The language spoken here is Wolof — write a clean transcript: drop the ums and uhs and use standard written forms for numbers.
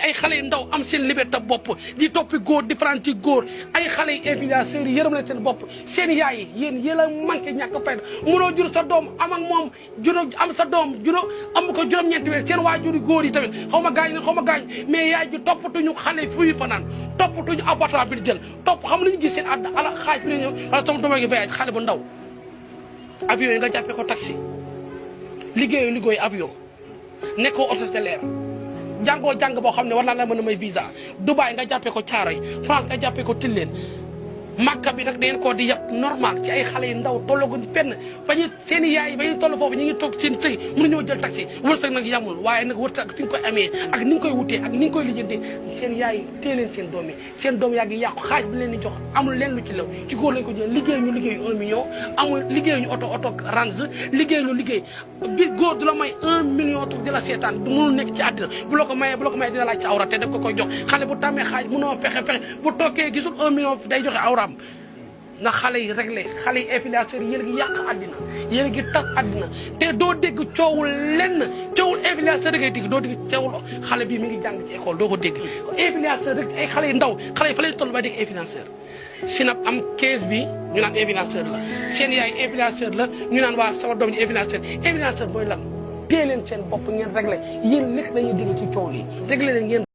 ay xale yu ndaw am seen liberté bopp di toppi góor di faranti góor ay xale yu influenceurs yi yërëm leen seen bopp seen yaay yi yéen a manqué ñàkk fayda mënoo jur sa doom am ak moom am sa doom am ko juróom-ñeenti weer seen waajuri góor yi tamit xaw ma gaañ mais yaay ji toppatuñu xale fuy fanaan toppatuñu appartement bi di jël topp xam nañu gis seen àdd ala xaaj bi ñëw wala sama doom ngi voyage xale bu ndaw avion yi nga jàppee ko taxi liggéey avion nekkoo hôtesse jàngoo jàng boo xam ne war naa la mën a may visa Dubaï nga jàppee ko Thiaroye France nga jàppee ko Tilène Makka bi nag dangeen koo di yàpp normal ci ay xale yu ndaw tollaguñ fenn bañu seen i yaay ba ñu toll foofu ñu ngi toog seen sëy mënuñoo jël taxi wërsëg nag yamul waaye nag wërsëg ak fi nga koy amee ak ni nga koy wutee ak ni nga koy lijjantee seen yaay téye leen seen doom yi seen doom yaa ngi yàqu xaaj bi leen di jox amul leen lu ci law ci góor lañ ko jël liggéey 1 million amul liggéey ñu oto range liggéey bi góor du la may 1 million toog di la seetaan du mënul nekk ci àddina bu la ko mayee dina laaj ci awra te daf ko koy jox xale bu tàmmee xaaj mënoo fexe bu tookee gisul 1 million day joxe awra na xale yi réglé xale yi influenceurs yi yéen a ngi yàq àddina yéen a ngi tas àddina te doo dégg coowul influenceur da ngay dégg doo dégg coowul xale bii mi ngi jàng ci école doo ko dégg influenceur rek ay xale yu ndaw xale yi fa lay toll ba dégg influenceur sinap am 15 bi ñu naan influenceur la seen yaay influenceur la ñu naan waa sama doom ji influenceur booy lan téye leen seen bopp ngeen réglé yéen nekk dañuy dégg ci coow li réglé leen ngeen